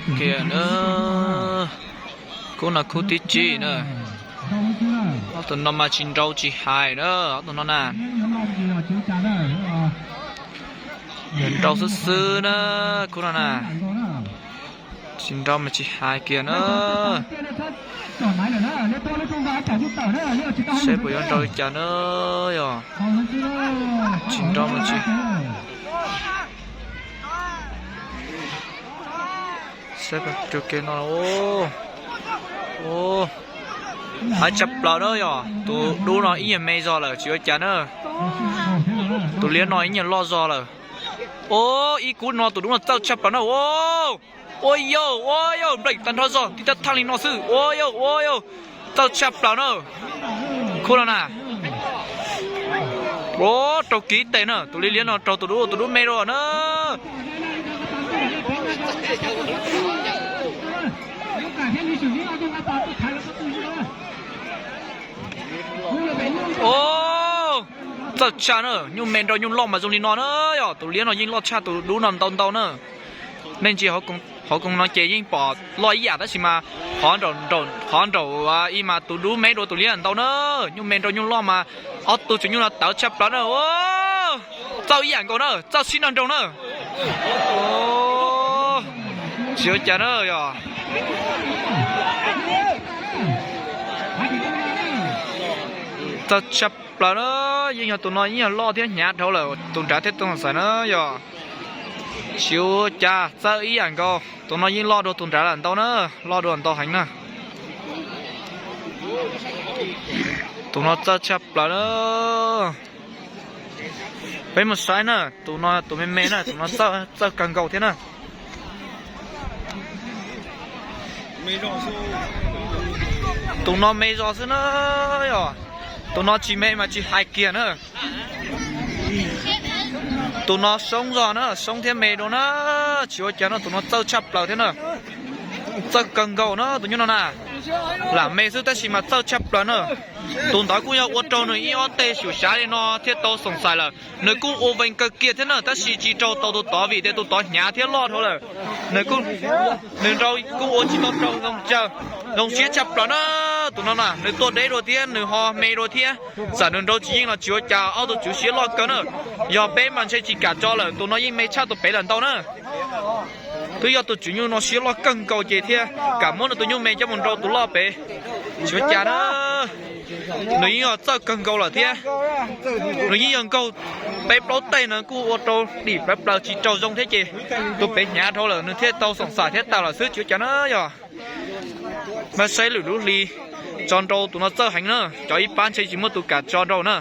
Kiag na, khub no khub thib tsib na. Ob tug no mas tsis nrau tsis hais na, ob tug no na. Yog nrau xwb xwb na, khub no na. Tsis nrau mas tsis hais kiag na. Saib puas yuav nrau li cas na, yog tsis nrau mas tsis Saib rau kev no. Hais tshaj plaws na, yog tus dub no ib nyuag me zog lawm tsis ua cas na. Tus liab no ib nyuag loj zog lawm. Ua ib kub no tus dub no txawj tshaj plaws na. Ua yau, ua yau, npleem tag nrho zog tib tab thaj li no xwb. Ua yau, ua yau, txawj tshaj plaws na. Khub no na. Ua rau kiv tes na, tus liab liab no raug tus dub, tus dub me rau na. Ua, txawj tshaj na, nyuj me nrau nyuj loj mas zoo li no na. Yog tus liab no yeej loj tshaj tus dub no ntau ntau na. Nej ntsia hauv koog no ces yeej pom loj ib yam tab sis mas qhov nraum ib mas tus dub me dua tus liab ntau na. Nyuj me nrau nyuj loj mas ob tug tseem nyuj no tawv tshaj plaws na. Txawj ib yam nkaus na, txawj sib nrog nrau na. Tsis ua cas na, yog txawj tshaj plaws na. Yeej yog tus no yeej yog loj thiab hnyav dhau lawm tus nrad thiab tus xais na. Yog tsis ua cas, txawj ib yam nkaus. Tus no yeej loj dua tus nrad lawm ntau na, loj dua ntau heev na. Tus no txawj tshaj plaws na. Peb mus saib na, tus no tus me me na, tus no txawj kawg nkaus thiab na. Tus no me zog xwb na, yog tus no tsis me mas tsis hais kiag na. Tus no soob zog na, soob thiab me dua na, tsis ua cas no, tus no txawj tshaj plaws thiab na. Txawj kawg nkaus na tus nyuj no na. Lam me xwb tab sis mas txawj tshaj plaws na. Tus ntawd kuj yog ua rau nws ib ob teg xyum xyav li no thiaj tau xoom xais lawm. Nws kuj ua vees kawg kiag thiab na, tab sis tsis raug tau tus tod vim tias tus tod hnyav thiab loj dhau lawm. Nws, nws nrau kuj ua tsis tau raug zoo siab tshaj plaws na. Tus no na nws tuaj deb dua thiab nws ho me dua thiab. Txawm nws nrau tsis yeej los tsis ua cas, ob tug tswv siab loj kawg na. Yog peb mas ntshe tsis kam tso lawm, tus no yeej me tshaj tus pem lawm ntau na. Twb yog tus tswv nyuj no siab loj kawg nkaus ces thiaj kam muab nws tus nyuj me coj mus nrau tus loj pem. Tsis ua cas na, nws yeej yog txawj kawg nkaus lawm thiab. Nws yeej yog nkaug peb plaub teg na, kuj ua rau dim plawv plaws tsis raug zoo thiab ces tus pem hnyav dhau lawm nws thiaj tau xoom xais thiab tawm lawm xwb, tsis ua cas na. Yog mas saib lwm lub hli tso nrau tus no txawj heev na, cov ib pab ntshe tsis muaj tus kam tso nrau na.